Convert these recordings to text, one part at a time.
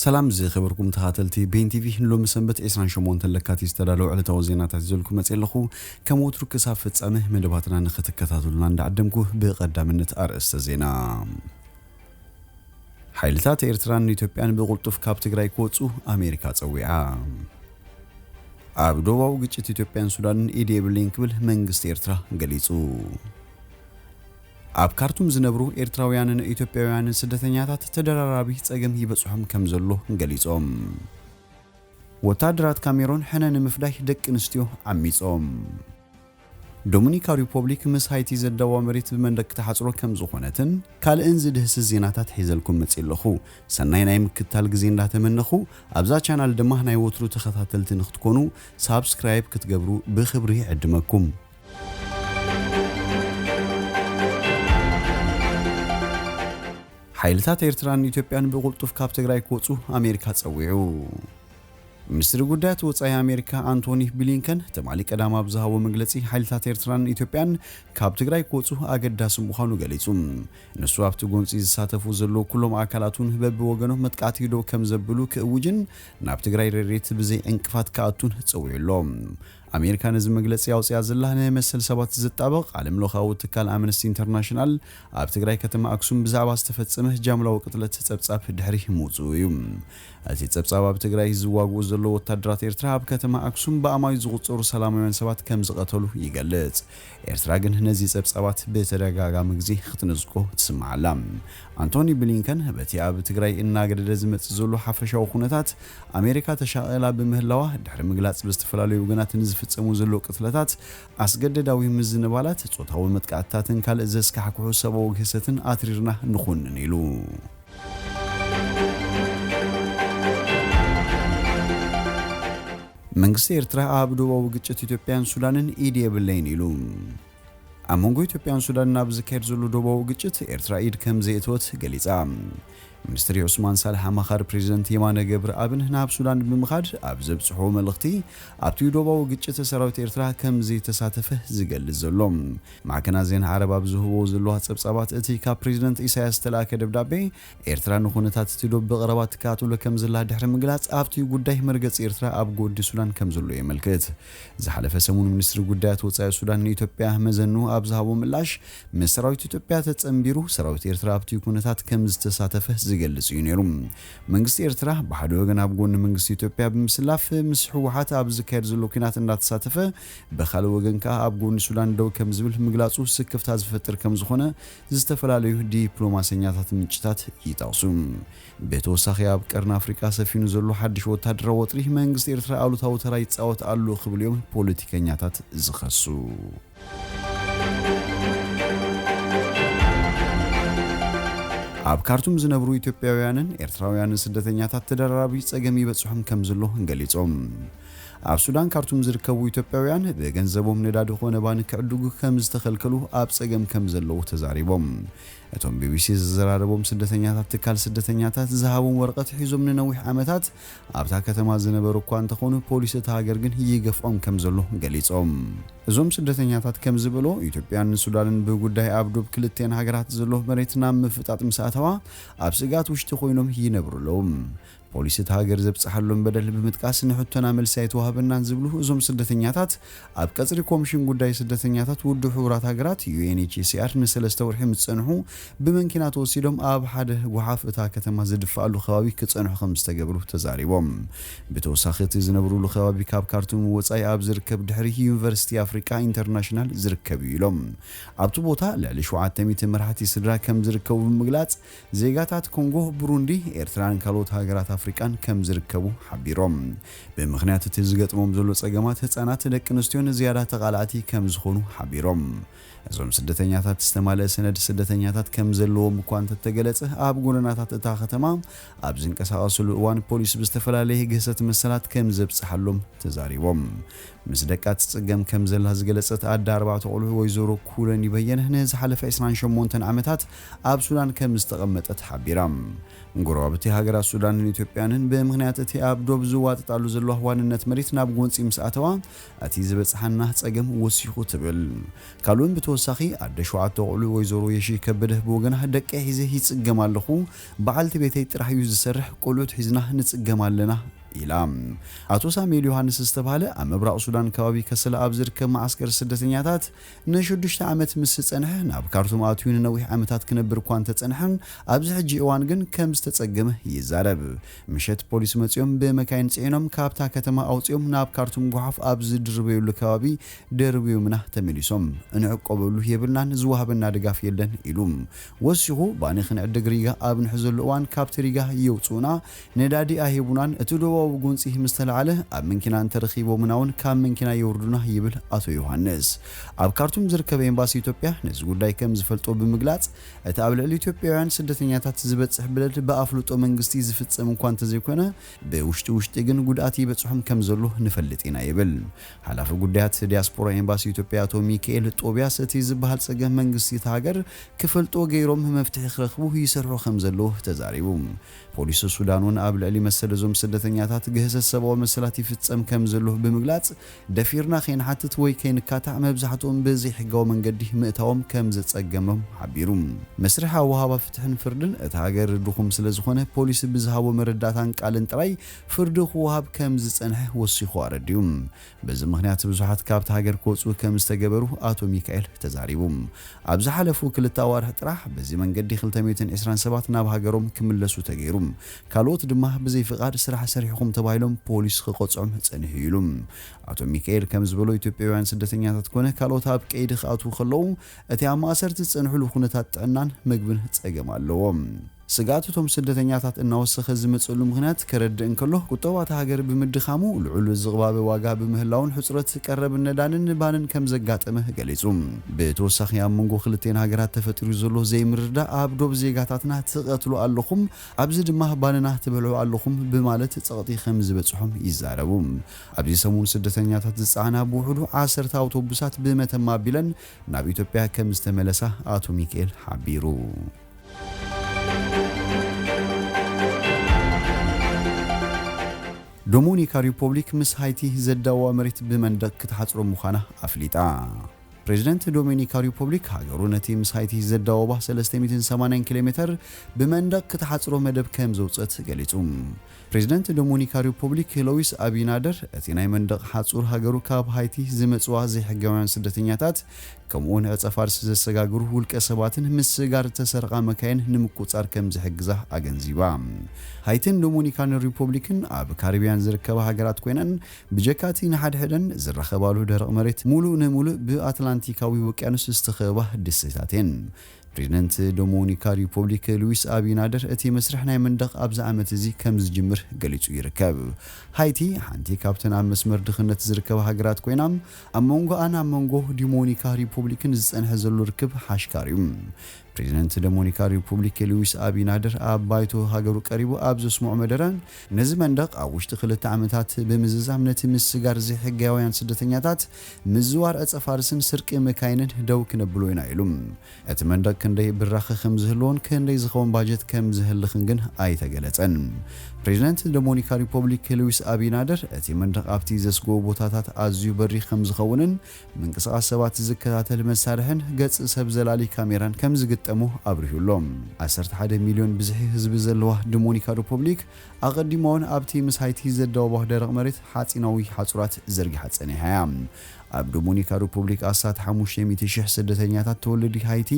ሰላም ዝኸበርኩም ተኻተልቲ ቤን ቲቪ፣ ሎሚ ሰንበት ዕስራን ሸሞንተን ለካቲት ዝተዳለዉ ዕለታዊ ዜናታት ሒዘልኩም መፅእ ኣለኹ። ከም ወትሩ ክሳብ ፍጻመ መደባትና ንኽትከታተሉና እንዳዓደምኩ ብቐዳምነት ኣርእስተ ዜና። ሓይልታት ኤርትራን ኢትዮጵያን ብቕልጡፍ ካብ ትግራይ ክወፁ ኣሜሪካ ጸዊዓ። ኣብ ዶባዊ ግጭት ኢትዮጵያን ሱዳንን ኢድ የብለይን ክብል መንግስቲ ኤርትራ ገሊጹ። ኣብ ካርቱም ዝነብሩ ኤርትራውያንን ኢትዮጵያውያንን ስደተኛታት ተደራራቢ ጸገም ይበጽሖም ከም ዘሎ ገሊጾም። ወታደራት ካሜሮን ሕነ ንምፍዳይ ደቂ ኣንስትዮ ዓሚጾም። ዶሚኒካ ሪፖብሊክ ምስ ሃይቲ ዘዳዋ መሬት ብመንደቅ ክትሓጽሮ ከም ዝኾነትን ካልእን ዝድህስስ ዜናታት ሒዘልኩም መጽእ ኣለኹ። ሰናይ ናይ ምክትታል ግዜ እንዳተመነኹ፣ ኣብዛ ቻናል ድማ ናይ ወትሩ ተኸታተልቲ ንክትኮኑ ሳብስክራይብ ክትገብሩ ብኽብሪ ይዕድመኩም። ሓይልታት ኤርትራን ኢትዮጵያን ብቕልጡፍ ካብ ትግራይ ክወፁ ኣሜሪካ ጸዊዑ። ሚኒስትሪ ጉዳያት ወጻኢ ኣሜሪካ ኣንቶኒ ብሊንከን ትማሊ ቀዳም ኣብ ዝሃቦ መግለጺ፣ ሓይልታት ኤርትራን ኢትዮጵያን ካብ ትግራይ ክወፁ ኣገዳሲ ምዃኑ ገሊጹ። ንሱ ኣብቲ ጎንጺ ዝሳተፉ ዘለዉ ኩሎም ኣካላት እውን በብወገኖም መጥቃዕቲ ደው ከም ዘብሉ ክእውጅን ናብ ትግራይ ረድኤት ብዘይ ዕንቅፋት ክኣቱን ጸዊዑ ኣሎ። ኣሜሪካ ነዚ መግለጺ ኣውጺኣ ዘላ ንመሰል ሰባት ዝጣበቕ ዓለም ለኻዊ ትካል ኣምነስቲ ኢንተርናሽናል ኣብ ትግራይ ከተማ ኣክሱም ብዛዕባ ዝተፈጸመ ጃምላዊ ቅትለት ጸብጻብ ድሕሪ ምውጽኡ እዩ። እቲ ጸብጻብ ኣብ ትግራይ ዝዋግኡ ዘለዉ ወታደራት ኤርትራ ኣብ ከተማ ኣክሱም ብኣማዩ ዝቑጸሩ ሰላማውያን ሰባት ከም ዝቐተሉ ይገልጽ። ኤርትራ ግን ነዚ ጸብጻባት ብተደጋጋሚ ግዜ ክትነጽጎ ትስማዕ ኣላ። ኣንቶኒ ብሊንከን በቲ ኣብ ትግራይ እናገደደ ዝመጽእ ዘሎ ሓፈሻዊ ኩነታት ኣሜሪካ ተሻቒላ ብምህላዋ ድሕሪ ምግላጽ ብዝተፈላለዩ ወገናት ንዝፍጸሙ ዘለዉ ቅትለታት፣ ኣስገደዳዊ ምዝንባላት፣ ጾታዊ መጥቃዕትታትን ካልእ ዘስካሕክሑ ሰብኣዊ ግህሰትን ኣትሪርና ንኹንን ኢሉ። መንግስቲ ኤርትራ ኣብ ዶባዊ ግጭት ኢትዮጵያን ሱዳንን ኢድ የብለይን ኢሉ። ኣብ መንጎ ኢትዮጵያን ሱዳንን ኣብ ዝካየድ ዘሎ ዶባዊ ግጭት ኤርትራ ኢድ ከም ዘየእተወት ገሊጻ። ሚኒስትር ዑስማን ሳልሕ ኣማኻሪ ፕሬዚደንት የማነ ገብረኣብን ናብ ሱዳን ብምኻድ ኣብ ዘብጽሕዎ መልእኽቲ፣ ኣብቲ ዶባዊ ግጭት ሰራዊት ኤርትራ ከም ዘይተሳተፈ ዝገልጽ ዘሎ። ማዕከናት ዜና ዓረብ ኣብ ዝህብዎ ዘለዋ ጸብጻባት፣ እቲ ካብ ፕሬዚደንት ኢሳያስ ዝተላእከ ደብዳቤ ኤርትራ ንኹነታት እቲ ዶብ ብቐረባ ትከታተሎ ከም ዘላ ድሕሪ ምግላጽ፣ ኣብቲ ጉዳይ መርገጺ ኤርትራ ኣብ ጎዲ ሱዳን ከም ዘሎ የመልክት። ዝሓለፈ ሰሙን ሚኒስትሪ ጉዳያት ወጻኢ ሱዳን ንኢትዮጵያ መዘኑ ኣብ ዝሃቦ ምላሽ፣ ምስ ሰራዊት ኢትዮጵያ ተጸንቢሩ ሰራዊት ኤርትራ ኣብቲ ኩነታት ከም ዝተሳተፈ ዝገልጽ እዩ ነይሩ። መንግስቲ ኤርትራ ብሓደ ወገን ኣብ ጎኒ መንግስቲ ኢትዮጵያ ብምስላፍ፣ ምስ ህወሓት ኣብ ዝካየድ ዘሎ ኲናት እንዳተሳተፈ፣ ብኻልእ ወገን ከኣ ኣብ ጎኒ ሱዳን ደው ከም ዝብል ምግላጹ ስክፍታ ዝፈጥር ከም ዝኾነ ዝተፈላለዩ ዲፕሎማሰኛታት ምንጭታት ይጠቕሱ። ብተወሳኺ ኣብ ቀርኒ ኣፍሪቃ ሰፊኑ ዘሎ ሓድሽ ወታደራዊ ወጥሪ መንግስቲ ኤርትራ ኣሉታዊ ተራ ይጻወት ኣሎ ክብሉ እዮም ፖለቲከኛታት ዝኸሱ። ኣብ ካርቱም ዝነብሩ ኢትዮጵያውያንን ኤርትራውያንን ስደተኛታት ተደራራቢ ጸገም ይበጽሖም ከም ዘሎ ገሊጾም። ኣብ ሱዳን ካርቱም ዝርከቡ ኢትዮጵያውያን ብገንዘቦም ነዳዲ ኮነ ባኒ ክዕድጉ ከም ዝተኸልከሉ ኣብ ጸገም ከም ዘለዉ ተዛሪቦም። እቶም ቢቢሲ ዘዘራረቦም ስደተኛታት፣ ትካል ስደተኛታት ዝሃቦም ወረቐት ሒዞም ንነዊሕ ዓመታት ኣብታ ከተማ ዝነበሩ እኳ እንተኾኑ፣ ፖሊስ እታ ሃገር ግን ይገፍዖም ከም ዘሎ ገሊጾም። እዞም ስደተኛታት ከም ዝበሎ፣ ኢትዮጵያን ሱዳንን ብጉዳይ ኣብ ዶብ ክልቲኤን ሃገራት ዘሎ መሬት ናብ ምፍጣጥ ምስ ኣተዋ፣ ኣብ ስግኣት ውሽጢ ኮይኖም ይነብሩ ኣለዉ። ፖሊስ እታ ሃገር ዘብጽሓሎም በደል ብምጥቃስ፣ ንሕቶና መልሲ ኣይተዋህበናን ዝብሉ እዞም ስደተኛታት፣ ኣብ ቀጽሪ ኮሚሽን ጉዳይ ስደተኛታት ውድብ ሕቡራት ሃገራት፣ ዩ ኤን ኤች ሲ ኣር፣ ንሰለስተ ወርሒ ምስ ጸንሑ፣ ብመንኪና ተወሲዶም ኣብ ሓደ ጓሓፍ እታ ከተማ ዝድፋኣሉ ከባቢ ክጸንሑ ከም ዝተገብሩ ተዛሪቦም። ብተወሳኺ፣ እቲ ዝነብሩሉ ከባቢ ካብ ካርቱም ወጻኢ ኣብ ዝርከብ ድሕሪ ዩኒቨርሲቲ ኣፍሪቃ ኢንተርናሽናል ዝርከብ እዩ ኢሎም። ኣብቲ ቦታ ልዕሊ ሸውዓተ ሚእቲ መራሕቲ ስድራ ከም ዝርከቡ ብምግላጽ፣ ዜጋታት ኮንጎ፣ ብሩንዲ፣ ኤርትራን ካልኦት ሃገራት ኣፍሪቃን ከም ዝርከቡ ሓቢሮም። ብምኽንያት እቲ ዝገጥሞም ዘሎ ጸገማት፣ ህጻናት፣ ደቂ ኣንስትዮን ዝያዳ ተቓላዕቲ ከም ዝኾኑ ሓቢሮም። እዞም ስደተኛታት ዝተማልአ ሰነድ ስደተኛታት ከም ዘለዎም እኳ እንተተገለጸ፣ ኣብ ጎደናታት እታ ከተማ ኣብ ዝንቀሳቐስሉ እዋን ፖሊስ ብዝተፈላለየ ግህሰት መሰላት ከም ዘብጽሓሎም ተዛሪቦም። ምስ ደቃ ትጽገም ከም ዘላ ዝገለጸት ኣደ ኣርባዕተ ቆልዑ ወይዘሮ ኩለኒ በየነ ንዝሓለፈ ዕስራን ሸሞንተን ዓመታት ኣብ ሱዳን ከም ዝተቐመጠት ሓቢራ። ጎረባብቲ ሃገራት ሱዳንን ኢትዮጵያንን ብምኽንያት እቲ ኣብ ዶብ ዝዋጥጣሉ ዘለዋ ዋንነት መሬት ናብ ጎንጺ ምስ ኣተዋ፣ እቲ ዝበጽሓና ጸገም ወሲኹ ትብል። ካልኡን ብተወሳኺ ኣደ ሸውዓተ ቆልዑ ወይዘሮ የሺ ከበደ ብወገና፣ ደቂ ሒዘ ይጽገም ኣለኹ፣ በዓልቲ ቤተይ ጥራሕ እዩ ዝሰርሕ፣ ቆልዑት ሒዝና ንጽገም ኣለና ኢላ። ኣቶ ሳሙኤል ዮሃንስ ዝተባህለ ኣብ ምብራቕ ሱዳን ከባቢ ከሰላ ኣብ ዝርከብ መዓስከር ስደተኛታት ንሽዱሽተ ዓመት ምስ ዝጸንሐ፣ ናብ ካርቱም ኣትዩ ንነዊሕ ዓመታት ክነብር እኳ እንተጸንሐን፣ ኣብዚ ሕጂ እዋን ግን ከም ዝተጸገመ ይዛረብ። ምሸት ፖሊስ መጺኦም ብመካይን ጽዒኖም ካብታ ከተማ ኣውጺኦም ናብ ካርቱም ጓሓፍ ኣብ ዝድርበዩሉ ከባቢ ደርብዮምና ተመሊሶም። እንዕቆበሉ የብልናን፣ ዝወሃበና ድጋፍ የለን ኢሉ። ወሲኹ፣ ባኒ ክንዕድግ ሪጋ ኣብ ንሕዘሉ እዋን ካብቲ ሪጋ የውጽኡና፣ ነዳዲ ኣይህቡናን። እቲ ዶባዊ ጎንጺ ምስ ተላዕለ ኣብ መንኪና እንተረኺቦምና እውን ካብ መንኪና የውርዱና ይብል ኣቶ ዮሃንስ። ኣብ ካርቱም ዝርከብ ኤምባሲ ኢትዮጵያ ነዚ ጉዳይ ከም ዝፈልጦ ብምግላጽ፣ እቲ ኣብ ልዕሊ ኢትዮጵያውያን ስደተኛታት ዝበጽሕ በደል ብኣፍልጦ መንግስቲ ዝፍጸም እኳ እንተዘይኮነ፣ ብውሽጢ ውሽጢ ግን ጉድኣት ይበጽሖም ከም ዘሎ ንፈልጥ ኢና ይብል። ሓላፊ ጉዳያት ዲያስፖራ ኤምባሲ ኢትዮጵያ ኣቶ ሚካኤል ጦቢያስ፣ እቲ ዝበሃል ጸገም መንግስቲ እቲ ሃገር ክፈልጦ ገይሮም መፍትሒ ክረኽቡ ይሰርሑ ከም ዘለዉ ተዛሪቡ። ፖሊስ ሱዳን እውን ኣብ ልዕሊ መሰል እዞም ስደተኛታት ግህሰት ሰብኣዊ መሰላት ይፍጸም ከም ዘሎ ብምግላጽ፣ ደፊርና ከይንሓትት ወይ ከይንካታዕ መብዛሕትኦም ብዘይሕጋዊ መንገዲ ምእታዎም ከም ዘጸገሞም ሓቢሩ። መስርሕ ኣወሃባ ፍትሕን ፍርድን እታ ሃገር ድኹም ስለ ዝኾነ፣ ፖሊስ ብዝሃቦ መረዳእታን ቃልን ጥራይ ፍርዲ ክወሃብ ከም ዝጸንሐ ወሲኹ ኣረዲኡ። በዚ ምኽንያት ብዙሓት ካብቲ ሃገር ክወጹ ከም ዝተገበሩ ኣቶ ሚካኤል ተዛሪቡ። ኣብ ዝሓለፉ ክልተ ኣዋርሕ ጥራሕ በዚ መንገዲ ክልተ ሚእትን ዕስራን ሰባት ናብ ሃገሮም ክምለሱ ተገይሩ። ካልኦት ድማ ብዘይ ፍቓድ ስራሕ ሰሪሕኹም ተባሂሎም ፖሊስ ክቐጽዖም ጸኒሑ ኢሉ። ኣቶ ሚካኤል ከም ዝበሎ፣ ኢትዮጵያውያን ስደተኛታት ኮነ ካልኦት ኣብ ቀይዲ ክኣትዉ ከለዉ እቲ ኣብ ማእሰርቲ ዝጸንሕሉ ኩነታት ጥዕናን ምግብን ጸገም ኣለዎም። ስግኣት እቶም ስደተኛታት እናወሰኸ ዝመጽእሉ ምኽንያት ከረድእ እንከሎ፣ ቁጠባ እታ ሃገር ብምድኻሙ፣ ልዑል ዝቕባበ ዋጋ ብምህላውን ሕጽረት ቀረብን ነዳንን ባንን ከም ዘጋጠመ ገሊጹ። ብተወሳኺ፣ ኣብ መንጎ ክልቴን ሃገራት ተፈጢሩ ዘሎ ዘይምርድዳእ፣ ኣብ ዶብ ዜጋታትና ትቐትሉ ኣለኹም፣ ኣብዚ ድማ ባንና ትበልዑ ኣለኹም ብማለት ጸቕጢ ከም ዝበጽሖም ይዛረቡ። ኣብዚ ሰሙን ስደተኛታት ዝጸዓና ብውሕዱ ዓሰርተ ኣውቶቡሳት ብመተማ ኣቢለን ናብ ኢትዮጵያ ከም ዝተመለሳ ኣቶ ሚካኤል ሓቢሩ። ዶሚኒካ ሪፖብሊክ ምስ ሃይቲ ዘዳወባ መሬት ብመንደቕ ክትሓጽሮ ምዃና ኣፍሊጣ። ፕሬዚደንት ዶሚኒካ ሪፖብሊክ፣ ሃገሩ ነቲ ምስ ሃይቲ ዘዳወባ ሰለስተ ሚእትን ሰማንያን ኪሎ ሜተር ብመንደቕ ክትሓጽሮ መደብ ከም ዘውጸት ገሊጹ። ፕሬዚደንት ዶሚኒካ ሪፖብሊክ ሎዊስ ኣቢናደር፣ እቲ ናይ መንደቕ ሓጹር ሃገሩ ካብ ሃይቲ ዝመጽዋ ዘይሕጋውያን ስደተኛታት፣ ከምኡውን ዕጸ ፋርስ ዘሰጋግሩ ውልቀ ሰባትን ምስ ስጋር ዝተሰርቓ መካይን ንምቁጻር ከም ዝሕግዛ ኣገንዚባ። ሃይትን ዶሚኒካን ሪፖብሊክን ኣብ ካሪብያን ዝርከባ ሃገራት ኮይነን፣ ብጀካቲ ንሓድሕደን ዝራኸባሉ ደረቕ መሬት፣ ሙሉእ ንሙሉእ ብኣትላንቲካዊ ውቅያኖስ ዝተኸበባ ደሴታት እየን። ፕሬዚደንት ዶሚኒካ ሪፖብሊክ ሉዊስ ኣቢናደር፣ እቲ መስርሕ ናይ መንደቕ ኣብዚ ዓመት እዚ ከም ዝጅምር ገሊጹ ይርከብ። ሃይቲ ሓንቲ ካብተን ኣብ መስመር ድኽነት ዝርከባ ሃገራት ኮይና፣ ኣብ መንጎኣን ኣብ መንጎ ዶሚኒካ ሪፖብሊክን ዝጸንሐ ዘሎ ርክብ ሓሽካር እዩ። ፕሬዚደንት ዶሚኒካ ሪፖብሊክ ሉዊስ ኣቢናደር ኣብ ባይቶ ሃገሩ ቀሪቡ ኣብ ዘስምዖ መደረ፣ ነዚ መንደቕ ኣብ ውሽጢ ክልተ ዓመታት ብምዝዛም፣ ነቲ ምስጋር ዘይሕጋውያን ስደተኛታት፣ ምዝዋር ዕጸ ፋርስን ስርቂ መካይንን ደው ክነብሎ ኢና ኢሉ። እቲ መንደቕ ክንደይ ብራኸ ከም ዝህልዎን ክንደይ ዝኸውን ባጀት ከም ዝህልኽን ግን ኣይተገለጸን። ፕሬዚደንት ዶሚኒካ ሪፖብሊክ ሉዊስ ኣቢናደር፣ እቲ መንደቕ ኣብቲ ዘስግዎ ቦታታት ኣዝዩ በሪኽ ከም ዝኸውንን ምንቅስቓስ ሰባት ዝከታተል መሳርሕን ገጽ ሰብ ዘላሊ ካሜራን ከም ዝግጠሞ ኣብሪሁ ኣሎ። ዓሰርተ ሓደ ሚልዮን ብዝሒ ህዝቢ ዘለዋ ዶሚኒካ ሪፖብሊክ፣ ኣቐዲማ እውን ኣብቲ ምስ ሃይቲ ዘዳወባ ደረቕ መሬት ሓጺናዊ ሓጹራት ዘርጊሓ ጸኒሓ እያ። ኣብ ዶሚኒካ ሪፖብሊክ ኣስታት ሓሙሽተ ሚእቲ ሽሕ ስደተኛታት ተወለዲ ሃይቲ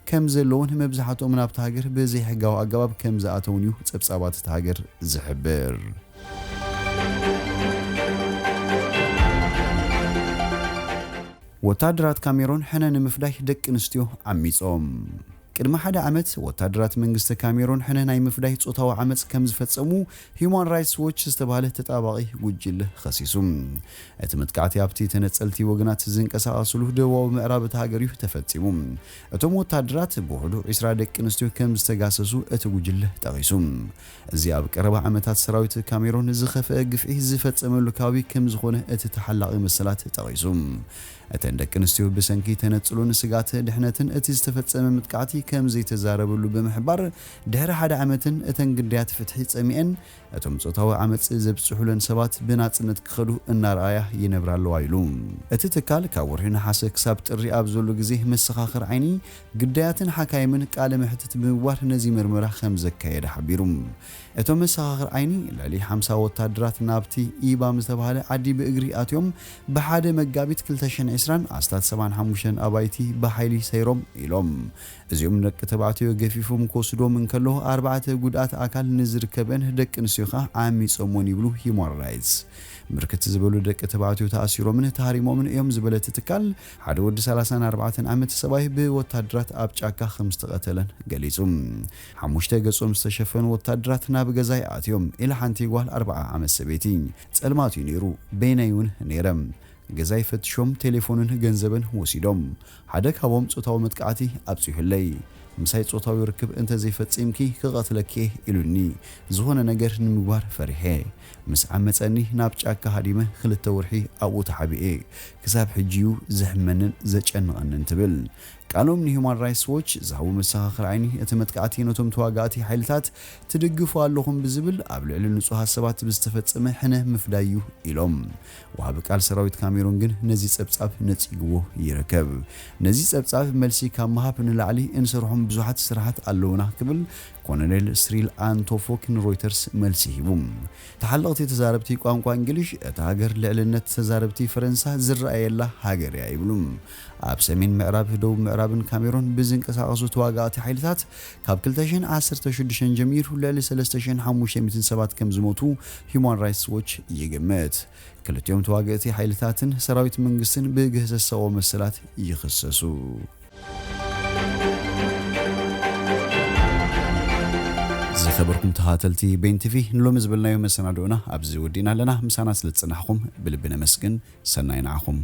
ከም ዘለውን፣ መብዛሕትኦም ናብቲ ሃገር ብዘይሕጋዊ ኣገባብ ከም ዝኣተውን እዩ ጸብጻባት እታ ሃገር ዝሕብር። ወታደራት ካሜሮን ሕነ ንምፍዳይ ደቂ ኣንስትዮ ዓሚጾም። ቅድሚ ሓደ ዓመት ወታደራት መንግስቲ ካሜሮን ሕነ ናይ ምፍዳይ ጾታዊ ዓመጽ ከም ዝፈጸሙ ሂዩማን ራይትስ ዎች ዝተባህለ ተጣባቒ ጉጅለ ኸሲሱ። እቲ መጥቃዕቲ ኣብቲ ተነጸልቲ ወገናት ዝንቀሳቐስሉ ደቡባዊ ምዕራብ እታ ሃገር እዩ ተፈጺሙ። እቶም ወታደራት ብውሕዱ ዒስራ ደቂ ኣንስትዮ ከም ዝተጋሰሱ እቲ ጉጅለ ጠቒሱ። እዚ ኣብ ቀረባ ዓመታት ሰራዊት ካሜሮን ዝኸፍአ ግፍዒ ዝፈጸመሉ ከባቢ ከም ዝኾነ እቲ ተሓላቒ መሰላት ጠቒሱ። እተን ደቂ ኣንስትዮ ብሰንኪ ተነጽሎን ስግኣት ድሕነትን እቲ ዝተፈጸመ መጥቃዕቲ ከም ዘይተዛረበሉ ብምሕባር፣ ድሕሪ ሓደ ዓመትን እተን ግዳያት ፍትሒ ጸሚኤን እቶም ጾታዊ ዓመጽ ዘብጽሑለን ሰባት ብናጽነት ክኸዱ እናረኣያ ይነብራ ኣለዋ ኢሉ። እቲ ትካል ካብ ወርሒ ነሓሰ ክሳብ ጥሪ ኣብ ዘሎ ግዜ መሰኻኽር ዓይኒ፣ ግዳያትን ሓካይምን ቃለ መሕትት ብምግባር ነዚ መርመራ ከም ዘካየደ ሓቢሩ። እቶም መሰኻኽር ዓይኒ ልዕሊ ሓምሳ ወታደራት ናብቲ ኢባም ዝተባህለ ዓዲ ብእግሪ ኣትዮም ብሓደ መጋቢት ክልተ ሽሕን ዕስራን ኣስታት ሰብዓን ሓሙሽተን ኣባይቲ ብሓይሊ ሰይሮም ኢሎም። እዚኦም ደቂ ተባዕትዮ ገፊፎም ክወስዶም እንከሎ ኣርባዕተ ጉድኣት ኣካል ንዝርከበን ደቂ ኣንስትዮ ኸኣ ዓሚጾምወን ይብሉ ሂዩማን ራይትስ። ብርክት ዝበሉ ደቂ ተባዕትዮ ተኣሲሮምን ተሃሪሞምን እዮም ዝበለ እቲ ትካል፣ ሓደ ወዲ ሰላሳን ኣርባዕተን ዓመት ሰብኣይ ብወታደራት ኣብ ጫካ ከም ዝተቐተለን ገሊጹ። ሓሙሽተ ገጾም ዝተሸፈኑ ወታደራት ናብ ገዛይ ኣትዮም ኢላ ሓንቲ ጓል ኣርብዓ ዓመት ሰበይቲ። ጸልማት እዩ ነይሩ፣ በይነይ እውን ነይረ። ገዛይ ፈትሾም ቴሌፎንን ገንዘብን ወሲዶም። ሓደ ካብኦም ጾታዊ መጥቃዕቲ ኣብጺሑለይ። ምሳይ ጾታዊ ርክብ እንተ ዘይፈጺምኪ ክቐትለኪ እየ ኢሉኒ። ዝኾነ ነገር ንምግባር ፈሪሐ። ምስ ዓመጸኒ ናብ ጫካ ሃዲመ ክልተ ወርሒ ኣብኡ ተሓቢኤ። ክሳብ ሕጂ እዩ ዘሕመንን ዘጨንቐንን ትብል። ቃሎም ንሂዩማን ራይትስ ዎች ዝሃቡ መሰኻኽር ዓይኒ እቲ መጥቃዕቲ ነቶም ተዋጋእቲ ሓይልታት ትድግፉ ኣለኹም ብዝብል ኣብ ልዕሊ ንጹሃት ሰባት ብዝተፈጸመ ሕነ ምፍዳይ እዩ ኢሎም። ወሃቢ ቃል ሰራዊት ካሜሩን ግን ነዚ ጸብጻብ ነጺግዎ ይርከብ። ነዚ ጸብጻብ መልሲ ካብ ምሃብ ንላዕሊ እንሰርሖም ብዙሓት ስራሓት ኣለውና ክብል ኮሎኔል ስሪል ኣንቶፎክ ንሮይተርስ መልሲ ሂቡ። ተሓለቕቲ ተዛረብቲ ቋንቋ እንግሊሽ እታ ሃገር ልዕልነት ተዛረብቲ ፈረንሳ ዝረኣየላ ሃገር እያ ይብሉ። ኣብ ሰሜን ምዕራብ ደቡብ ምዕራብን ካሜሩን ብዝንቀሳቐሱ ተዋጋእቲ ሓይልታት ካብ ክልተ ሽሕን ዓሰርተ ሽዱሽተን ጀሚሩ ልዕሊ ሰለስተ ሽሕን ሓሙሽተ ሚእትን ሰባት ከም ዝሞቱ ሂዩማን ራይትስ ዎች ይግምት። ክልቲኦም ተዋጋእቲ ሓይልታትን ሰራዊት መንግስትን ብግህሰት ሰብኣዊ መሰላት ይኽሰሱ። ዝኸበርኩም ተኸታተልቲ ቤን ቲቪ፣ ንሎሚ ዝበልናዮ መሰናድኦና ኣብዚ ወዲእና ኣለና። ምሳና ስለ ዝጸናሕኩም ብልቢ ነመስግን። ሰናይ ንዓኹም።